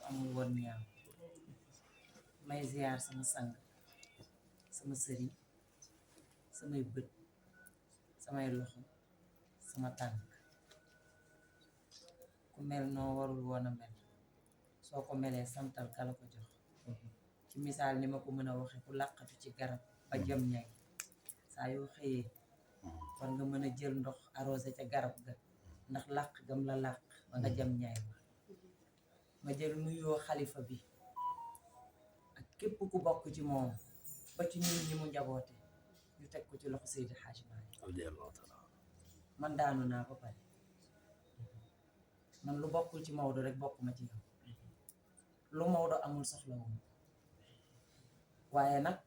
amul woon ñaaw may ziar sama sang sama sëriñ samay bët samay loxo sama tànk ku mel noo warul woon a mel soo ko melee santal kala ko jox ci misaal ni ma ko mën a waxe ku làqatu ci garab ba jëm ñay saa yoo xëyee war nga mën a jël ndox arrosé ca garab ga ndax làq gam la làq ba nga jëm ñay ma jël nuyoo xalifa bi ak képp ku bokk ci moom ba ci ñun ñi mu njaboote ñu teg ko ci loxo Seydi Hadji Malick man daanu naa ba pare man lu bokkul ci Maodo rek bokk ma ci yow lu Maodo amul soxla woon waaye nag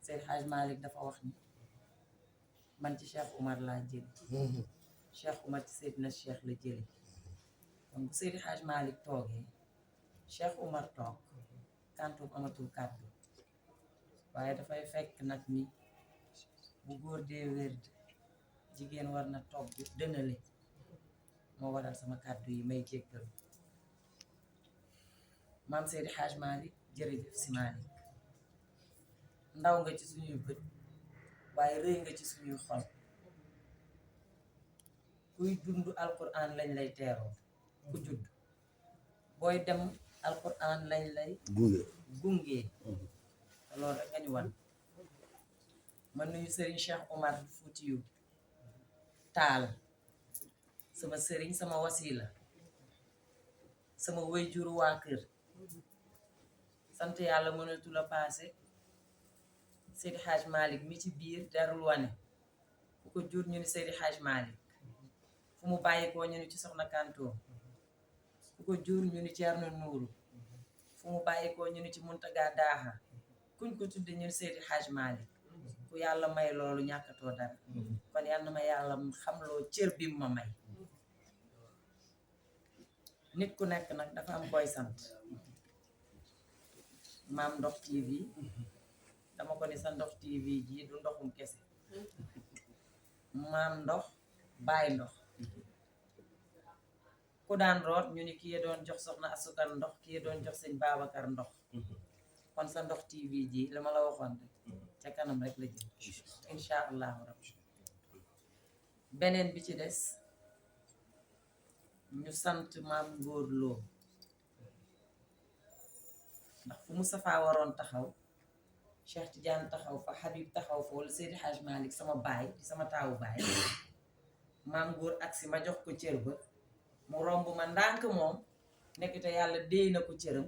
Seydi Hadji Malick dafa wax ni man ci Cheikh Oumar laa jëli Cheikh Oumar ci Seydina Cheikh la jëli kon bu Seydi Hadji Malick toogee Cheikh Oumar toog kàntum amatul kàddu waaye dafay fekk nag ni bu góor dee wér jigéen war na toog dënale moo waral sama kàddu yi may jéggal maam Seydi Hadji Malick jërëjëf si Malick ndaw nga ci suñuy bët waaye rëy nga ci suñuy xol kuy dund alquran lañ lay teeroo ku judd booy dem alquran lañ lay gungee te loolu rek nga ñu wan man nuyu sëriñ Cheikh Oumar Foutiyou Taal sama sëriñ sama wasila sama wayjuru waa kër sant yàlla mënatu la paase Seydi Hadji Malick mi ci biir darul wane fu ko jur ñu ni Seydi Hadji Malick fu mu bàyyikoo ñu ni ci Soxna Kantoom fu ko jur ñu ni Ceerno Nuuru fu mu bàyyikoo ñu ni ci Muntaga Daaxa kuñ ko tudde ñu ni Seydi Hadji Malick ku yàlla may loolu ñàkkatoo dara kon yàlla na ma yàlla xamloo cër bi ma may nit ku nekk nag dafa am koy sant Maam Ndox TV dama ko ni sa Ndox TV ji du ndoxum kese Maam Ndox Baay Ndox ku daan root ñu ni kii doon jox soxna Asukar ndox kii doon jox sëñ Babacar ndox kon sa Ndox TV ji li ma la waxoon rek ca kanam rek la jëm insha allahu rabbi beneen bi ci des ñu sant maam Ngóor Lo ndax fu Moustapha waroon taxaw Cheikh Tidiane taxaw fa Habib taxaw fa wala Seydi Hadji Malick sama baay di sama taawu baay maam Ngóor agsi ma jox ko cër ba mu romb ma ndànk moom nekkite yàlla déy na ko cëram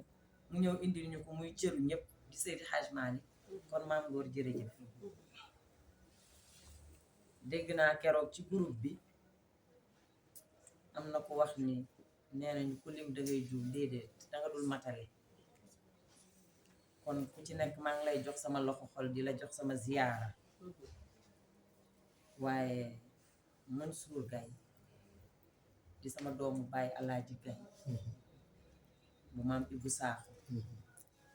mu ñëw indil ñu ko muy cëru ñëpp di Seydi Hadji Malick kon maam Ngóor jërëjëf dégg naa keroog ci groupe bi am na ko wax ni nee nañu ku lim dangay juum déedéet danga dul matale kon ku ci nekk maa ngi lay jox sama loxo xol di la jox sama ziyaara waaye Mansour Gaye di sama doomu baay Alaaji Gaye bu maam Ibou Sakho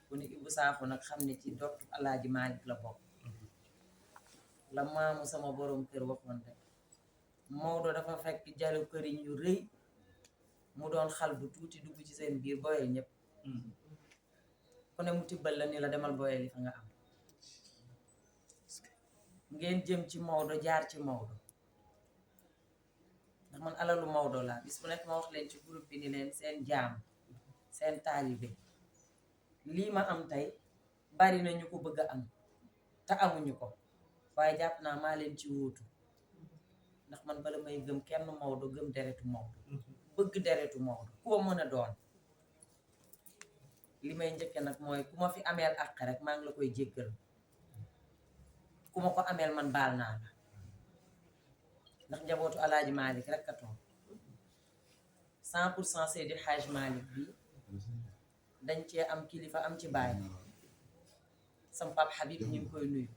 ku ni Ibou Sakho nag xam ne ci dottu Alaaji Malick la bokk la maamu sama borom kër waxoon rek Maodo dafa fekk jalu këriñ yu rëy mu doon xal bu tuuti dugg ci seen biir boyal ñëpp ku ne mu tibbal la ni la demal boyal li fa nga am ngeen jëm ci Maodo jaar ci Maodo ndax man alalu Maodo laa bis bu nekk ma wax leen ci groupe bi ni leen seen jaam seen taalibe lii ma am tey bari na ñu ko bëgg a am te amuñu ko waaye jàpp naa maa leen ci wóotu ndax man bala may gëm kenn Maodo gëm deretu Maodo bëgg deretu Maodo koo mën a doon li may njëkke nag mooy ku ma fi ameel àq rek maa ngi la koy jéggal ku ma ko ameel man baal naa la ndax njabootu Alaaji Malick rek a toog 100% Seydi Hadji Malick bi dañ cee am kilifa am ci baay sam pap Habib ñu ngi koy nuyu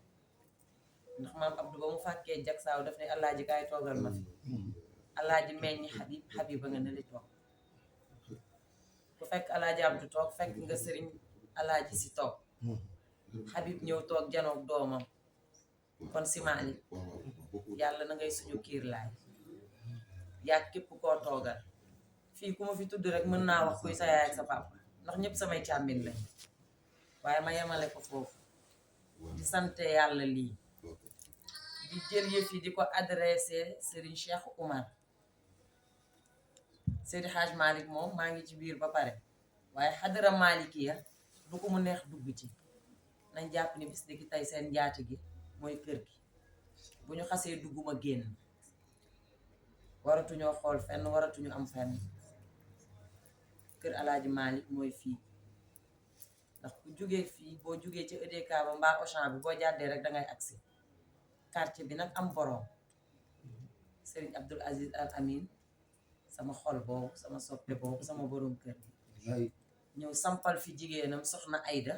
ndax maam Abdou ba mu fàkkee jag saaw daf ne Alaaji kaay toogal ma fi Alaaji meññi Habib ba nga ne li toog ku fekk Alaaji Abdou toog fekk nga sëriñ Alaaji si toog Habib ñëw toog janoog doomam kon si Malick yàlla na ngay suñu kiir laay yaa képp koo toogal fii ku ma fi tudd rek mën naa wax kuy sa yaay ak sa papa ndax ñëpp samay càmmin lañ waaye ma yemale ko foofu di sante yàlla lii di jël yëf yi di ko adressé Serigne Cheikh Oumar Seydi Hadj Malick moom maa ngi ci biir ba pare waaye xadara Malikiya du ko mu neex dugg ci nañ jàpp ni bis ki tey seen njaati gi mooy kër gi bu ñu xasee dugguma génn waratuñoo xool fenn waratuñu am fenn kër Alaaji Malick mooy fii ndax ku jugee fii boo jugee ci EDK ba mbaa Auchan bi boo jàddee rek dangay agsi quartier bi nag am borom Serigne Abdoul Aziz Al Amin sama xol boobu sama soppe boobu sama borom kër gi ñëw sampal fi jigéenam soxna Aïda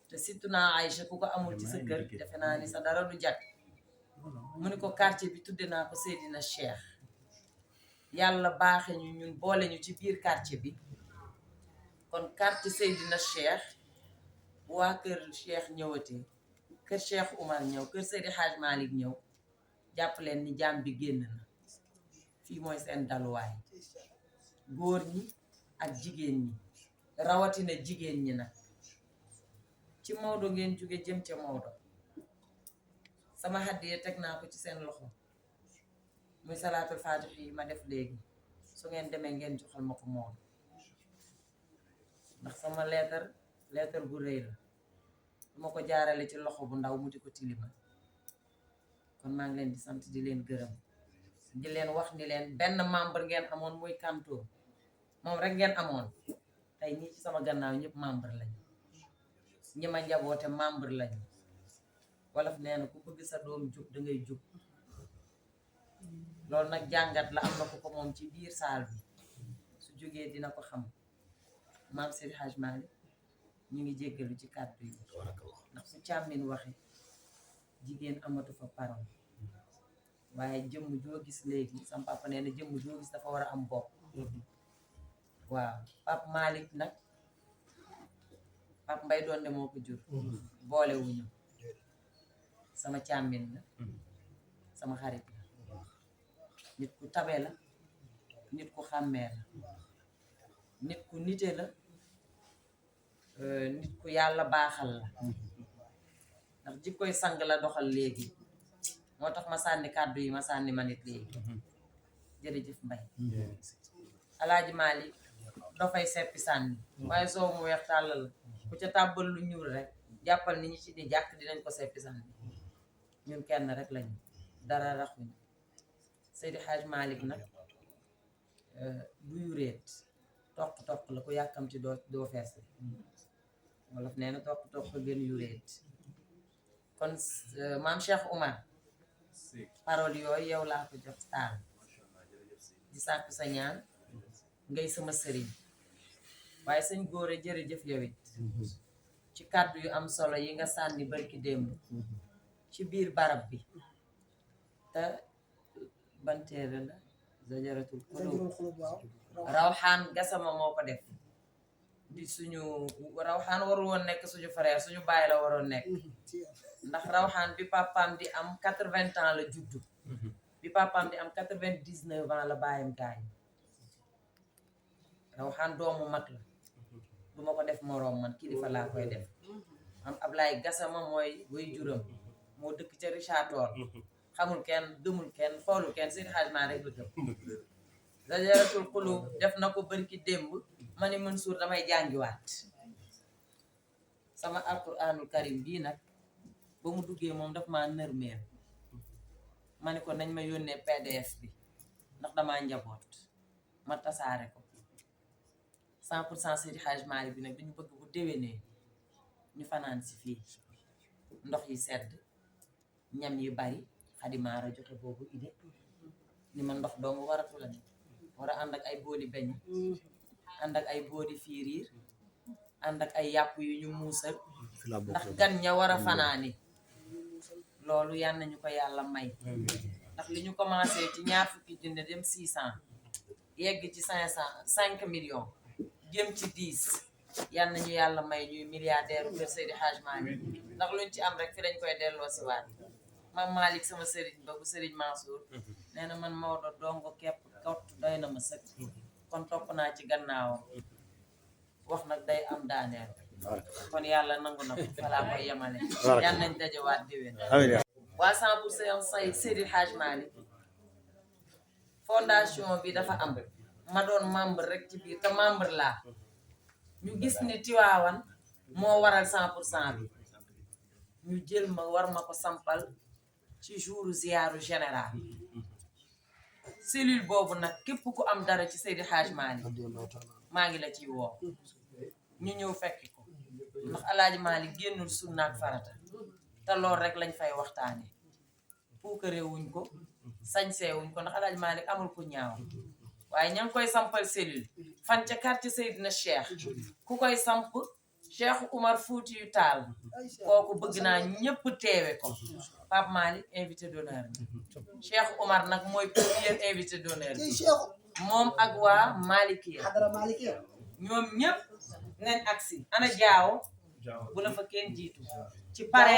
te surtout naa Aïcha ku ko amul ci sa kër defe naa ni sa dara du jag mu ni ko quartier bi tudde naa ko Seydina Cheikh yàlla baaxe ñu ñun boole ñu ci biir quartier bi kon quartier Seydina Cheikh bu waa kër Cheikh ñëwatee kër Cheikh Oumar ñëw kër Seydi Hadj Malick ñëw jàpp leen ni jaam bi génn na fii mooy seen daluwaay góor ñi ak jigéen ñi rawatina jigéen ñi nag ci Maodo ngeen jóge jëm ca Maodo sama hadiya teg naa ko ci seen loxo muy salaatul faatix yi ma def léegi su ngeen demee ngeen joxal ma ko Maodo ndax sama leetar bu rëy la duma ko jaarale ci loxo bu ndaw mu di ko tilima kon maa ngi leen di sant di leen gërëm di leen wax ni leen benn membre ngeen amoon muy kanto moom rek ngeen amoon tey ñii ci sama gannaaw ñëpp membre lañu ñi ma njaboote membre lañu wolof nee na ku bëgg sa doom jub dangay jub loolu nag jàngat la am na ko moom ci biir saal bi su jógee dina ko xam maam Seydi Hadj Malick ñu ngi jéggalu ci kàddu yi ndax su càmmin waxe jigéen amatu fa parole waaye jëmm joo gis léegi sama papa nee na jëmm joo gis dafa war a am bopp waaw Pape Malick nag Pape Mbay doon de moo ko jur boole wuñu sama càmmin la sama xarit la nit ku tabe la nit ku xàmmee la nit ku nite la nit ku yàlla baaxal la ndax jikkoy sang la doxal léegi moo tax ma sànni kàddu yi ma sànni ma nit léegi jërëjëf Mbay Alaaji Malick dafay seppi sànni waaye soo mu weex tàll la ku ca tàbbal lu ñuul rek jàppal ni ñi ci di jàkk dinañ ko seppi sànni ñun kenn rek lañu dara raxuñu Seydi Hadj Malick nag du yuréet toq la ku yàkkamti doo fees wolof nee na toq gën yuréet kon maam Cheikh Oumar parole yooyu yow laa ko jox taal di sàkku sa ñaan ngay sama sëriñ waaye sëñ góore jërëjëf yow it ci kàddu yu am solo yi nga sànni barki démb ci biir barab bi te banteere la zajaratul xulub rawxaan gasama moo ko def di suñu rawxaan warul woon nekk suñu frère suñu baay la waroon nekk ndax rawxaan bi papaam di am 80 ans la juddu bi papaam di am 99 ans la baayam gaañ rawxaan doomu mag la duma ko def moroom man kilifa laa koy def am Ablaye Gassama mooy way juram moo dëkk ca Richard Toll xamul kenn gëmul kenn xoolul kenn Seydi Hadj Malick rek la gëm zajaratul xulub def na ko barki démb ma ni Mansour damay jàngiwaat sama alquranul karim bii nag ba mu duggee moom daf maa nërmeel ma ni ko nañ ma yónnee PDF bi ndax damaa njaboot ma tasaare ko 100% Seydi Hadj Malick bi nag dañu bëgg bu déwénee ñu fanaan si fii ndox yi sedd ñam yu bari xadimaara joxe boobu idée ni ma ndox doomu waratu la ne war a ànd ak ay booli beñ ànd ak ay booli fiiriir ànd ak ay yàpp yu ñu muusal ndax gan ña war a fanaani loolu yal nañu ko yàlla may ndax li ñu commencé ci ñaar fukki junne dem 600 yegg ci 5 millions jëm ci 10 yal nañu yàlla may ñuy milliardaire kër Seydi Hadj Malick ndax luñ ci am rek fi dañ koy delloo si waat Mam Malick sama sëriñ ba bu sëriñ Mansour nee na man Maodo dongo kepp kott doy na ma sëkk kon topp naa ci gannaawam wax nag day am daaneel kon yàlla nangu na ko falaa koy yemale yal nañ dajewaat déwén waa 100% Seydi Hadj Malick fondation bi dafa am ma doon membre rek ci biir te membre laa ñu gis ni Tiwaawan moo waral 100% bi ñu jël ma war ma ko sampal ci jouru ziyaaru général cellule boobu nag képp ku am dara ci Seydi Hadj Malick maa ngi la ciy woo ñu ñëw fekki ko ndax Alaaji Malick génnul sunna ak farata te lool rek lañ fay waxtaane puukare wuñ ko sañsee wuñ ko ndax Alaaji Malick amul ku ñaaw waaye ña ngi koy sampal cellule fan ca quartier Seydina Cheikh ku koy samp Cheikh Oumar Foutiyou Tall kooku bëgg naa ñëpp teewe ko Pape Malick invité d'honneur bi Cheikh Oumar nag mooy premier invité d'honneur bi moom ak waa Malikiya ñoom ñëpp nañ agsi ana jaawo bu la fa kenn jiitu ci pare